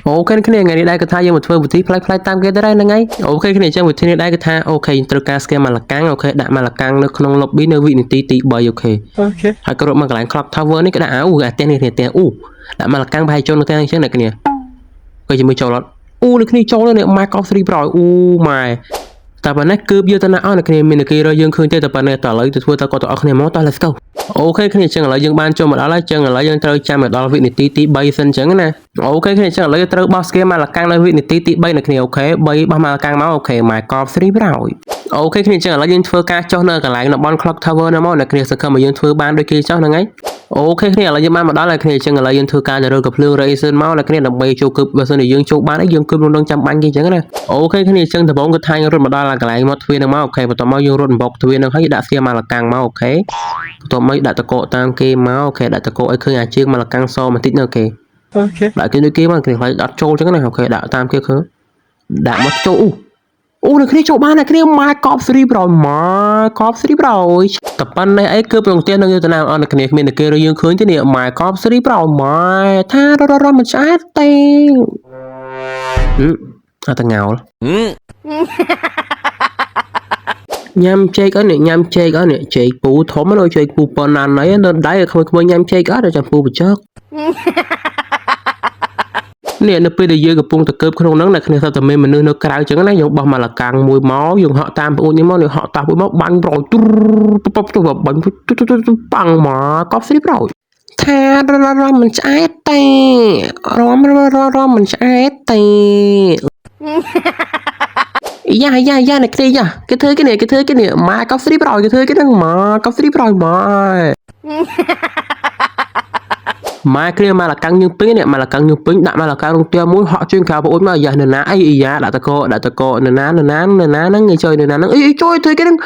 OK គ្នាថ្ងៃនេះដែរគឺថាយើងមកធ្វើវិធីប្លែកៗតាមគេទៅដែរហ្នឹងហើយ OK គ្នាអញ្ចឹងវិធីនេះដែរគឺថា OK ត្រូវការ skill ម៉ាឡកាំង OK ដាក់ម៉ាឡកាំងនៅក្នុង lobby នៅវិនាទីទី3 OK Okay. ហើយក៏រត់មកកន្លែង clock tower នេះក៏ដាក់អៅអាផ្ទះនេះគ្នាផ្ទះអូដាក់ម៉ាឡកាំងប្រហែលចូលនៅផ្ទះនេះអញ្ចឹងអ្នកគ្នាក៏ជាមួយចូលអត់អូអ្នកគ្នាចូលនេះម៉ែកោ3ប្រយអូម៉ែតែប៉ុណ្ណេះគឺយើងទៅណាអស់អ្នកគ្នាមានអ្នកគេរកយើងឃើញទេតែប៉ុណ្ណេះតើឥឡូវទៅធ្វើតើគាត់ទៅអស់គ្នាមកតោះ let's go OK គ្នាអញ្ចឹងឥឡូវយើងបានចូលមកដល់ហើយអញ្ចឹងឥឡូវយើងត្រូវចាំឲ្យដល់វិនាទីទី3សិនអញ្ចឹងណា OK គ្នាអញ្ចឹងឥឡូវយើងត្រូវបោះ skill ម៉ាឡកាំងនៅវិនាទីទី3អ្នកគ្នា OK 3បោះម៉ាឡកាំងមក OK ម៉ែកប3ប្រយ OK គ្នាអញ្ចឹងឥឡូវយើងធ្វើការចុះនៅកន្លែងតំបន់ clock tower ហ្នឹងមកអ្នកគ្នាសង្ឃឹមឲ្យយើងធ្វើបានដូចគេចុះហ្នឹងហើយ OK គ្នាឥឡូវយើងបានមកដល់ហើយគ្នាអញ្ចឹងឥឡូវយើងធ្វើការទៅរើកំភ្លើង Raisin មកអ្នកគ្នាដើម្បីចូលគប់បើសិនជាយើងចូលបានអីយើងគប់ក្នុងនឹងចាំបាញ់គេអញ្ចឹងណា OK គ្នាអញ្ចឹងដំបូងគឺថាយើងរត់មកដល់កន្លែងមាត់ទ្វារហ្នឹងមក OK បន្ទាប់មកយើងរត់អំបកទ្វារហ្នឹងហើយដាក់ skill ម៉ាឡកាំងមក OK បន្ទាប់មកដាក់តកកតាមគេមក OK ដាក់តកកឲ្យឃើញអាជើងម៉ាឡកាំងសបន្តិចនៅ OK Okay. ដាក់គេដូចគេមកគ្នាខ្លាចអត់ចូលអញ្ចឹងណា OK ដាក់តាមគេឃើញដាក់មកចូលអូអូអ្នកគ្នាចូលបានអ្នកគ្នាម៉ែកប់ស្រីប្រយម៉ែកប់ស្រីប្រយតែប៉ុណ្ណេះអីគឺប្រងផ្ទះនឹងយុទ្ធនាអត់អ្នកគ្នាគ្មានអ្នកគេឬយើងឃើញទេនេះម៉ែកប់ស្រីប្រយម៉ែថារររមិនឆ្អែតទេហឹមអត់តងោល ញ៉ាំចេកអត់នេះញ៉ាំចេកអត់នេះចេកពូធំណាស់ចេកពូប៉ុណ្ណាណីនៅដៃក្មួយៗញ៉ាំចេកអត់ចាំពូបញ្ចុក នេះនៅពេលដែលយើងកំពុងតែកើបក្នុងហ្នឹងអ្នកគ្នាស្រាប់តែមានមនុស្សនៅក្រៅចឹងណាយើងបោះម៉ាឡកាំងមួយមកយើងហក់តាមប្អូននេះមកនេះហក់តាមប្អូនមកបាញ់ប្រយទូពពពបាញ់ទូទូទូប៉ាំងមកកប់ស្រីប្រយថារររមិនឆ្អែតទេរំរររមិនឆ្អែតទេយ៉ាយ៉ាយ៉ាអ្នកគ្នាយ៉ាគេធ្វើគេនេះគេធ្វើគេនេះម៉ែកប់ស្រីប្រយគេធ្វើគេហ្នឹងម៉ែកប់ស្រីប្រយម៉ែ ម៉ែគ្រាម៉ាឡកាំងយើងពេញនេះម៉ាឡកាំងយើងពេញដាក់ម៉ាឡកាំងក្នុងផ្ទះមួយហក់ជើងក្រៅប្អូនមកយ៉ានៅណាអីអីយ៉ាដាក់តកដាក់តកនៅណានៅណានៅណាហ្នឹងឯងជួយនៅណាហ្នឹងអីជួយធ្វើគេហ្នឹង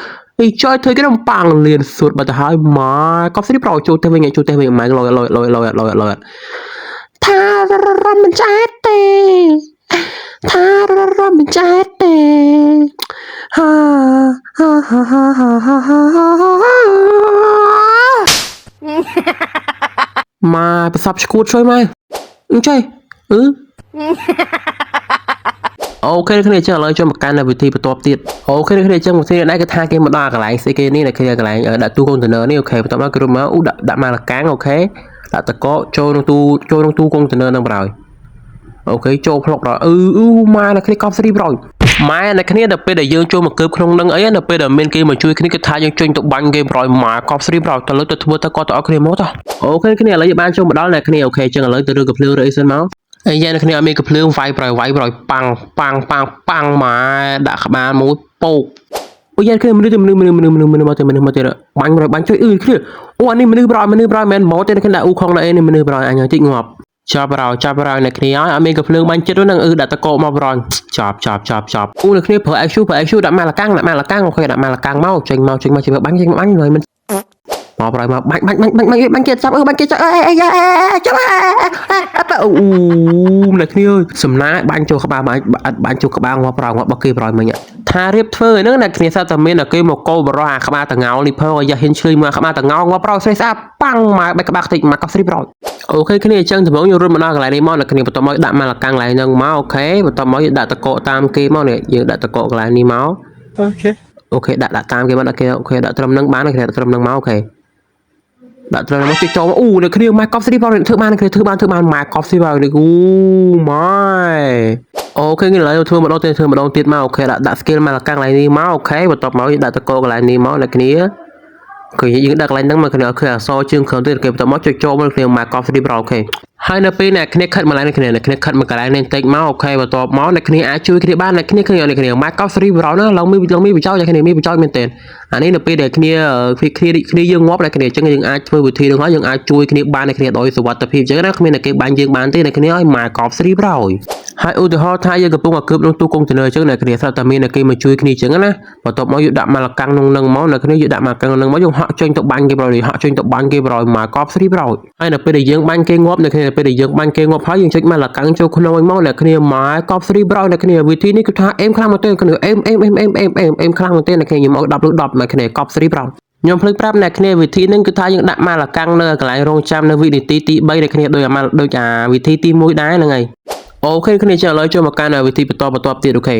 អីជួយធ្វើគេហ្នឹងប៉ាំងលៀនសុតបាត់ទៅហើយម៉ែកប់ស្រីប្រចូលទៅវិញចូលទៅវិញម៉ែលយលយលយលយលយលយថារំមិនឆ្អែតទេថារំមិនឆ្អែតទេហាហាហាហាហាហាម៉ែប្រសពឈួតជួយម៉ែអញ្ចេះអឺ OK គ្នាចឹងឥឡូវចូលមកកាន់នៅវិធីបន្ទាប់ទៀត OK គ្នាចឹងវិធីនេះដែរគឺថាគេមកដល់កន្លែងស្អីគេនេះដែលគេកន្លែងដាក់ទូកុងតឺន័រនេះ OK បន្ទាប់មកគេរត់មកអូដាក់ដាក់មកលកាំង OK ដាក់តកចូលក្នុងទូចូលក្នុងទូកុងតឺន័រហ្នឹងបណ្ដោយ OK ចូលផ្លុកដល់អឺអឺម៉ែអ្នកគ្នាកប់ស្រីប្រយម៉ែអ្នកគ្នាដល់ពេលដែលយើងចូលមកកើបក្នុងនឹងអីនៅពេលដែលមានគេមកជួយគ្នាគេថាយើងចេញទៅបាញ់គេប្រយម៉ែកប់ស្រីប្រយទៅលើទៅធ្វើទៅគាត់ទៅអត់គ្នាមកតោះ OK គ្នាឥឡូវយើងបានចូលមកដល់អ្នកគ្នា OK ចឹងឥឡូវទៅរើកំភ្លើងរើអីសិនមកអីយ៉ាងអ្នកគ្នាអត់មានកំភ្លើងវាយប្រយវាយប្រយប៉ាំងប៉ាំងប៉ាំងប៉ាំងម៉ែដាក់ក្បាលមួយពោកអូយ៉ាងគ្នាមនុស្សទៅមនុស្សមនុស្សមនុស្សមនុស្សមនុស្សមកទៅមនុស្សមកទៅបាញ់ប្រយបាញ់ជួយអឺគ្នាអូអានេះមនុស្សប្រយមនុស្សប្រយមិនមែនមកទេអ្នកគ្នាដាក់អ៊ូខងដាក់អីនេះមនុស្សប្រយអញតិចងាប់ ចាប់រោចាប់រោអ្នកគ្នាឲ្យអត់មានកំភ្លើងបាញ់ចិត្តហ្នឹងអឺដាក់តកមកប្រយចាប់ចាប់ចាប់ចាប់អូអ្នកគ្នាប្រើ IQ ប្រើ IQ ដាក់ម៉ាឡកាំងដាក់ម៉ាឡកាំង OK ដាក់ម៉ាឡកាំងមកចេញមកចេញមកចេញមកបាញ់ចេញមកបាញ់ហើយមិនមកប្រយមកបាញ់បាញ់បាញ់បាញ់បាញ់បាញ់គេចាប់អឺបាញ់គេចាប់អេអេអេចាប់អេអូអ្នកគ្នាសំណាបាញ់ចូលក្បាលបាញ់បាញ់ចូលក្បាលងាប់ប្រយងាប់របស់គេប្រយមិញថារៀបធ្វើហ្នឹងអ្នកគ្នាស្រាប់តែមានតែគេមកកោបរោះអាក្បាលតងោនេះផងអាយ៉ាហ៊ានឆ្លើយមកក្បាលតងោងាប់ប្រយស្រីស្អាតប៉ាំងមកបែកក្បាលខ្ទេចមកកោស្រីប្រយ OK គ្នាអញ្ចឹងដំបូងយើងរត់មកដល់កន្លែងនេះមកអ្នកគ្នាបន្ទាប់មកដាក់មកលកាំងកន្លែងហ្នឹងមក OK បន្ទាប់មកយើងដាក់តកតាមគេមកនេះយើងដាក់តកកន្លែងនេះមក Okay. OK ដាក់ដាក់តាមគេមកដាក់គេ OK ដាក់ត្រឹមហ្នឹងបានអ្នកគ្នាដាក់ត្រឹមហ្នឹងមក OK ដាក់ត្រឹមហ្នឹងមកចូលអូអ្នកគ្នាម៉ែកប់ស្រីផងធ្វើបានអ្នកគ្នាធ្វើបានធ្វើបានម៉ែកប់ស្រីផងនេះអូម៉ែ OK គេឥឡូវធ្វើម្ដងទៀតធ្វើម្ដងទៀតមក OK ដាក់ដាក់ skill មកលកាំងកន្លែងនេះមក OK បន្ទាប់មកយើងដាក់តកកន្លែងនេះមកអ្នកគ្នាគឺយើងដាក់កន្លែងហ្នឹងមកគ្នាឃើញអក្សរជើងក្រោមទៀតគេបន្ទាប់មកចុចចូលមកគ្នាមកកប់ស្រីប្រ OK ហើយនៅពេលអ្នកគ្នាខិតមកឡើងគ្នាអ្នកគ្នាខិតមកកន្លែងនេះបន្តិចមក OK បន្ទាប់មកអ្នកគ្នាអាចជួយគ្នាបានអ្នកគ្នាឃើញអ្នកគ្នាមកកប់ស្រីប្រណាឡើងមានឡើងមានប្រយោជន៍អ្នកគ្នាមានប្រយោជន៍មែនទែនអានេះនៅពេលដែលគ្នាគ្នាគ្នាយើងងាប់អ្នកគ្នាអញ្ចឹងយើងអាចធ្វើវិធីនឹងហើយយើងអាចជួយគ្នាបានអ្នកគ្នាដោយសុវត្ថិភាពអញ្ចឹងណាគ្មានអ្នកគេបាញ់យើងបានទេអ្នកគ្នាឲ្យមកកប់ស្រីប្រយហើយឧទាហរណ៍ថាយើងកំពុងតែកើបក្នុងទូកុងតឺន័រអញ្ចឹងអ្នកគ្នាស្រាប់តែមានអ្នកគេមកជួយគ្នាអញ្ចឹងណាបន្ទាប់មកយើងដាក់មកលកាំងក្នុងនឹងមកអ្នកគ្នាយើងដាក់មកកាំងក្នុងនឹងមកយើងហក់ចេញទៅបាញ់គេប្រយហក់ចេញទៅបាញ់គេប្រយមកកប់ស្រីប្រយហើយនៅពេលដែលយើងបាញ់គេងាប់អ្នកគ្នានៅពេលដែលយើងបាញ់គេងាប់ហើយយើងចុចមកលកាំងចូលក្នុងវិញមកអ្នកគ្នាមកកប់ស្រីប្រយអ្នកគ្នាវិធីនេះគឺថាអេមខ្លាំងមែនទែនគ្នាអេមអេមអេមអេមអេមអេមអេមខ្លាំងមែនទែនអ្នកគ្នាខ្ញុំឲ្យ10លើ10អ្នកគ្នាកប់ស្រីប្រយខ្ញុំភ្លេចប្រាប់អ្នកគ្នាវិធីហ្នឹងគឺថាយើងដាក់ម៉ាឡកាំងនៅកន្លែងរងចាំនៅវិនាទីទី3អ្នកគ្នាដូចអាម៉ាដូចអាវិធីទី1ដែរហ្នឹងហើយ។ OK គ្នាចឹងឥឡូវចូលមកកាន់វិធីបន្តបន្ទាប់ទៀត OK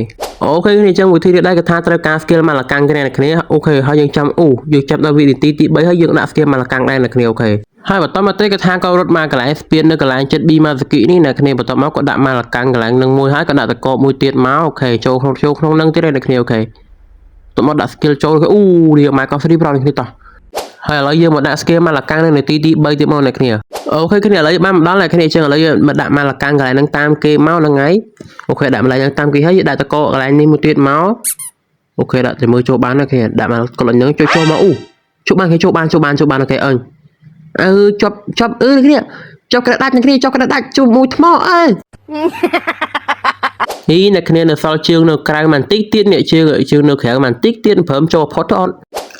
OK គ្នាចឹងវិធីនេះដែរគឺថាត្រូវការ skill ម៉ាឡកាំងគ្នាអ្នកគ្នា OK ហើយយើងចាំអូយើងចាប់ដល់វិនាទីទី3ហើយយើងដាក់ skill ម៉ាឡកាំងដែរអ្នកគ្នា OK ហើយបន្តមកទៀតគឺថាក៏រត់មកកន្លែងស្ពាននៅកន្លែងចិត្ត B ម៉ាសាគីនេះអ្នកគ្នាបន្ទាប់មកក៏ដាក់ម៉ាឡកាំងកន្លែងនឹងមួយហើយក៏ដាក់តកមួយទៀតមក OK ចូលក្នុងចូលក្នុងនឹងទៀតអ្នកគ្នា OK តមកដាក់ skill ចូលអូនេះម៉ែកោស្រីប្រោនេះគ្នាតោះហើយឥឡូវយើងមកដាក់ skill ម៉ាឡកាំងនៅនាទីទី3ទៀតមកអ្នកគ្នា OK គ្នាឥឡូវបានមកដល់អ្នកគ្នាអញ្ចឹងឥឡូវយើងមកដាក់ម៉ាឡកាំងកន្លែងហ្នឹងតាមគេមកហ្នឹងហើយ OK ដាក់ម្លែងហ្នឹងតាមគេហើយយើងដាក់តកកន្លែងនេះមួយទៀតមក OK ដាក់តែមើលចូលបានណាគ្នាដាក់មកកន្លែងហ្នឹងចូលចូលមកអូចូលបានគេចូលបានចូលបានចូលបាន OK អើអឺជាប់ជាប់អឺគ្នាជាប់ក្តាច់គ្នាជាប់ក្តាច់ជុំមួយថ្មអើនេះអ្នកគ្នានៅសល់ជើងនៅក្រៅបន្តិចទៀតនេះជើងជើងនៅក្រៅបន្តិចទៀតព្រមចូលផុតទៅអត់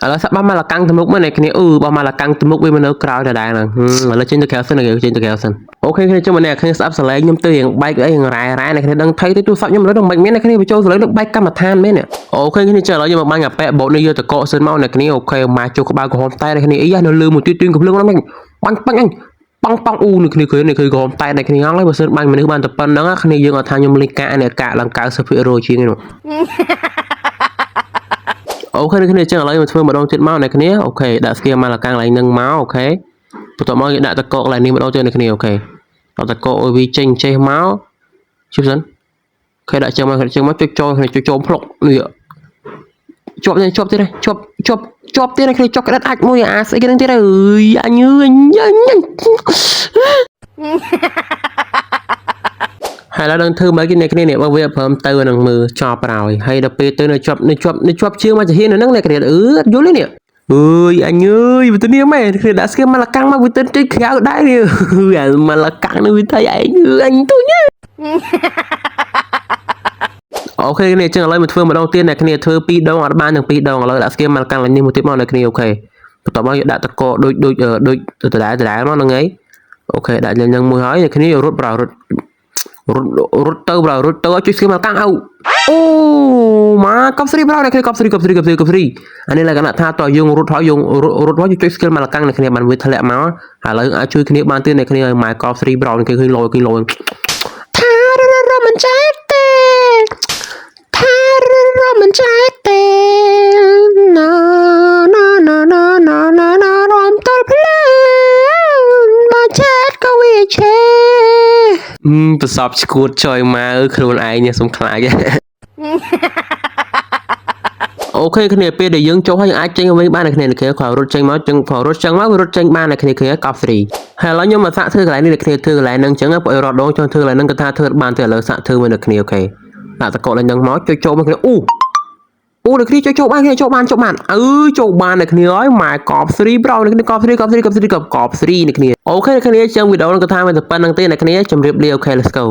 ឥឡូវសាក់បោះមកលកាំងទៅមុខមកអ្នកគ្នាអឺបោះមកលកាំងទៅមុខវាមកនៅក្រៅដដែលហ្នឹងឥឡូវចេញទៅក្រៅសិនចេញទៅក្រៅសិន OK គ្នាចុះមកអ្នកគ្នាស្ដាប់សលេងខ្ញុំទៅរៀងបែកអីរៀងរ៉ែរ៉ែអ្នកគ្នាដឹងថៃទៅទូរស័ព្ទខ្ញុំឥឡូវនឹងមិនមានអ្នកគ្នាបញ្ចូលសលេងនឹងបែកកម្មដ្ឋានមែន OK គ្នាចុះឥឡូវយើងមកបាញ់អាប៉ែបោតនេះយកតកកសិនមកអ្នកគ្នា OK មកចូលក្បាលក្រហមតែអ្នកគ្នាអីនៅលើមួយទៀតទីកំភ្លើងហ្នឹងបាញ់បាញ់អញប៉ងប៉ងអ៊ូនេះគ្នាឃើញនេះឃើញក្រហមតែអ្នកគ្នាហងហើយបើសិនបាញ់មនុស្សបានតែប៉ុណ្្នឹងគ្នាយើងអត់ថាខ្ញុំលេងកាក់នេះកាក់ឡើង90%ជាងនោះ OK អ្នកគ្នាចឹងឥឡូវមកធ្វើម្ដងទៀតមកអ្នកគ្នា OK ដាក់ skill មកលកាំងកន្លែងនឹងមក OK បន្ទាប់មកយើងដាក់តកកកន្លែងនេះម្ដងទៀតអ្នកគ្នា OK ដាក់តកកឲ្យវាចេញចេះមកជិះសិន OK ដាក់ចឹងមកចឹងមកចុចចូលគ្នាចុចចូលផ្លុកនេះជាប់ទៀតជាប់ទៀតជាប់ជាប់ជាប់ទៀតគ្នាជាប់ក្តិតអាចមួយអាស្អីគេនឹងទៀតអើយអញអើយអញហើយឡើយដឹងធ្វើមកគេអ្នកគ្នានេះបើវាព្រមទៅនឹងមើលចប់ប្រហើយហើយដល់ពេលទៅនៅជាប់នៅជាប់នៅជាប់ជើងមកចាហ៊ាននៅហ្នឹងអ្នកគ្នាអឺអត់យល់ទេនេះអើយអញអើយវិធានាមែនគ្នាដាក់ស្គីមមកលកាំងមកវិទិនទៅក្រៅដែរនេះអាមកលកាំងនៅវិថីឯងអញទូញ៉ា OK គ្នាចឹងឥឡូវមកធ្វើម្ដងទៀតអ្នកគ្នាធ្វើពីរដងអត់បានទាំងពីរដងឥឡូវដាក់ skill មកកាំងឡើងនេះមួយទៀតមកអ្នកគ្នា OK បន្ទាប់មកយើងដាក់តកដូចដូចដូចដដែលដដែលមកហ្នឹងហើយ OK ដាក់យ៉ាងមួយហើយអ្នកគ្នារត់ប្ររត់រត់រត់ទៅប្ររត់ទៅឲ្យជួយ skill មកកាំងអៅអូម៉ាកប់ស្រីប្រអ្នកគ្នាកប់ស្រីកប់ស្រីកប់ស្រីកប់ស្រីអានេះលក្ខណៈថាតើយើងរត់ហើយយើងរត់ហើយយើងជួយ skill មកកាំងអ្នកគ្នាបានវាធ្លាក់មកឥឡូវអាចជួយគ្នាបានទៀតអ្នកគ្នាឲ្យម៉ែកប់ស្រីប្រគេឃើញលយឃើញលយថារមិនចេះទេថារមិនចេះទេណាណាណាណាណាណាណារំតល់ភ្លើងមកឆេតក៏វាឆេប្រសពឈួតចុយមកអើខ្លួនឯងនេះសុំខ្លាច OK គ្នាពេលដែលយើងចុះហើយយើងអាចចេញវិញបានអ្នកគ្នាគ្នាគ្រាន់រត់ចេញមកចឹងគ្រាន់រត់ចេញមកវារត់ចេញបានអ្នកគ្នាគ្នាកប់ស្រីហើយឥឡូវខ្ញុំមកសាកធ្វើកន្លែងនេះអ្នកគ្នាធ្វើកន្លែងហ្នឹងចឹងព្រោះរត់ដងចង់ធ្វើកន្លែងហ្នឹងគាត់ថាធ្វើបានទេឥឡូវសាកធ្វើមួយអ្នកគ្នា OK ដាក់តកកឡើងហ្នឹងមកចុចចូលមកគ្នាអូអូអ្នកគ្នាចុចចូលបានគ្នាចូលបានចូលបានអឺចូលបានអ្នកគ្នាហើយម៉ែកប់ស្រីប្រោអ្នកគ្នាកប់ស្រីកប់ស្រីកប់ស្រីកប់កប់ស្រីអ្នកគ្នា OK អ្នកគ្នាចឹងវីដេអូហ្នឹងគាត់ថាមានតែប៉ុណ្្នឹងទេអ្នកគ្នាជម្រាបលា OK, let's go.